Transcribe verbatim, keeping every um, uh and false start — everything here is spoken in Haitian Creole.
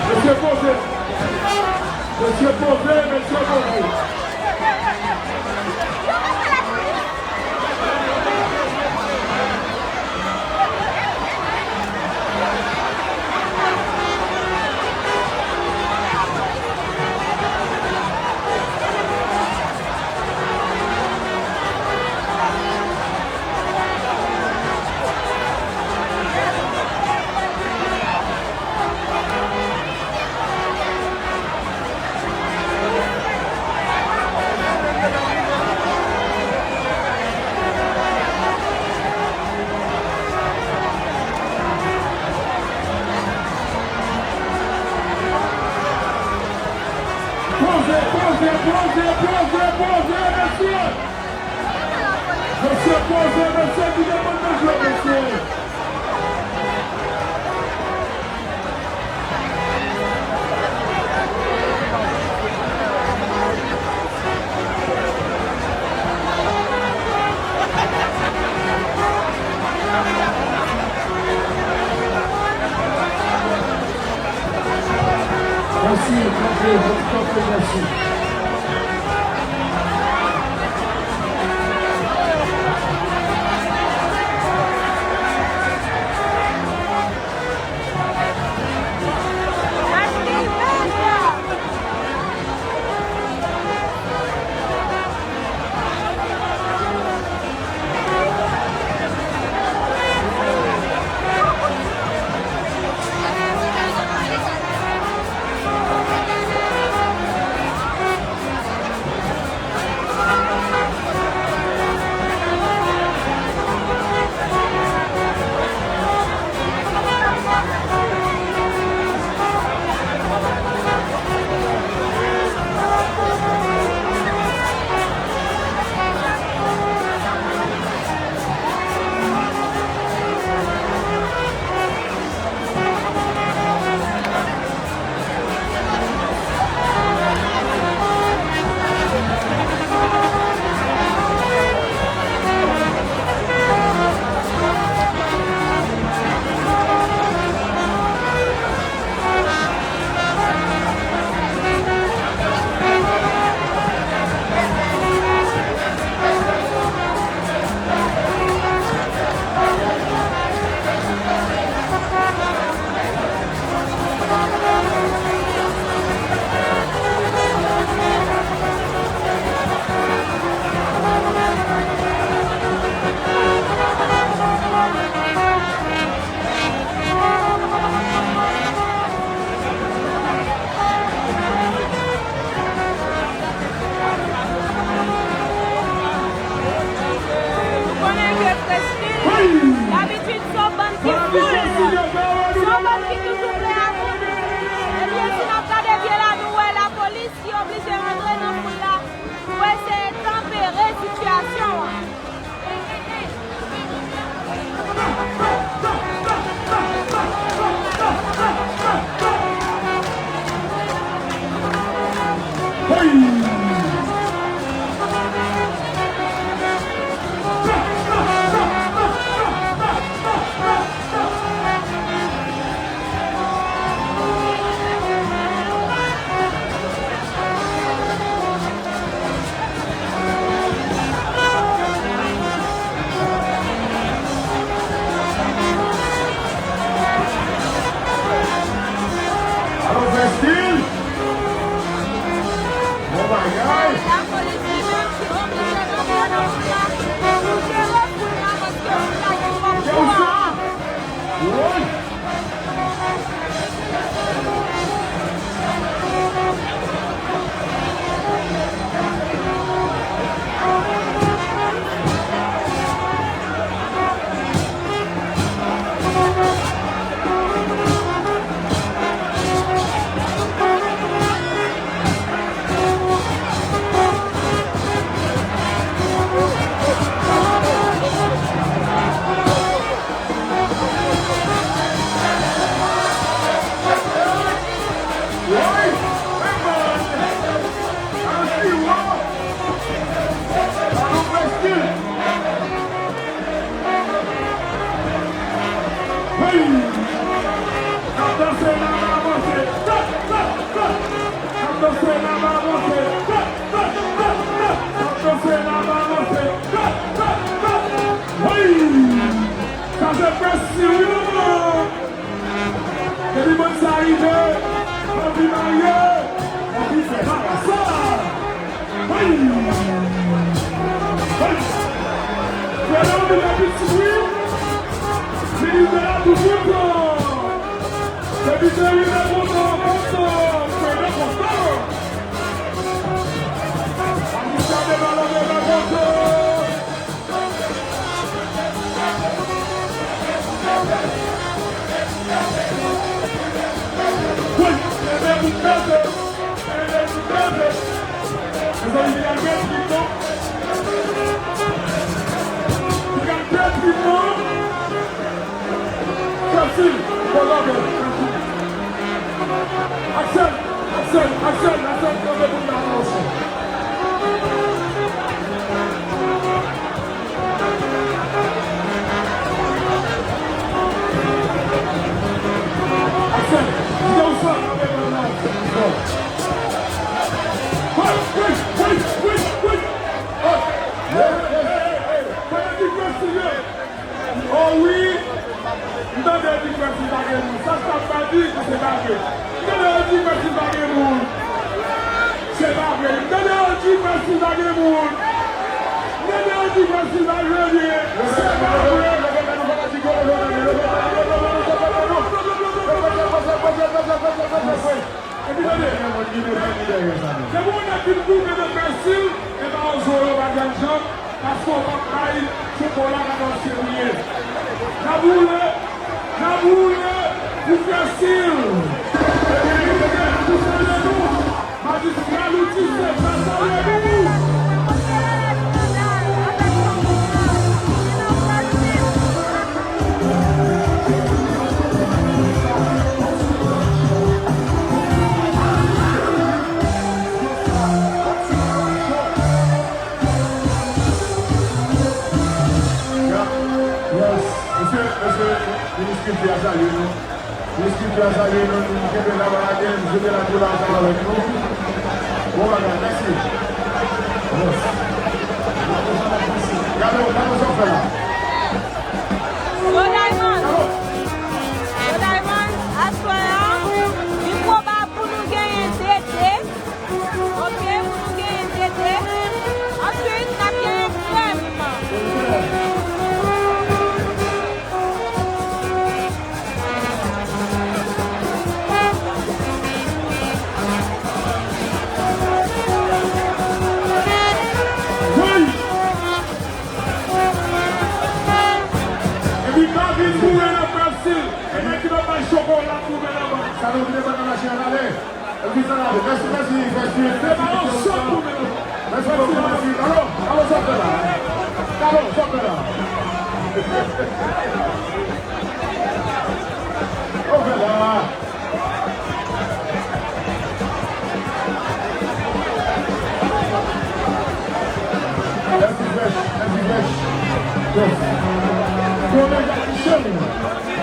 Mesye poze. Mesye poze, mesye poze. Lapit siprim, minis de la toujou pran. Depi se li nan kontan, kontan, se nan kontan. Atis gade balon de nan kontan. Wi, se pou pete. Mezanmi, li al pèdi non. Li al pèdi non. Fasil, bon, la, bon. Aksèl, Aksèl, Aksèl, Aksèl, kanpe pou l la, monchè. Aksèl, kite w sa, kanpe pou l la. Wi, wi, wi, wi, wi. Oh, hey, hey, hey, hey. Kote difrans li ye? Oh wi, m tande yo di Brezil pa gen moun. Sa staff la di, se pa vre. M tande yo di Brezil pa gen moun. Se pa vre. M tande yo di Brezil pa gen moun. M tande yo di Brezil pa jwenn. Se pa vre. Epi tande, depi yon nèg vin koute nan Brezil, e pa yon zo yo pa jwenn janm, paske w p ap bay fouko la katòz fevriye. N ap woule, n ap woule pou Brezil. Epi nou te pou salye nou, majistra nou di se pa salye nou. Yes. Mesye, mesye, minis kilti a salye nou. Minis kilti a salye nou, nou kenbe la, pa lage, nou kenbe la pou la ansanm avèk nou. Bon bagay, mèsi. Yes. Gade, gade sa w fè la. Bro Diamond. Bro Diamond, aswè a, li pwobab pou nou genyen de de. Ok, pou nou genyen de de. Answit, n ap genyen krèm. Wi! Epi pa vin boure nan Brezil. E nèg ki t ap bay chokola pou mèt anba. Sa nou vin desann nan machin an, ale. Epi sa la, mèsi, mèsi, mèsi. Se pa yon chòk pou mèt anba. Mèsi bokou, mèsi. Alo, alo, sa fè la? Alo, sa fè la? Sa fè la? Mèsi, mèsi, mèsi. Yes. Bon, men, gade, cheri.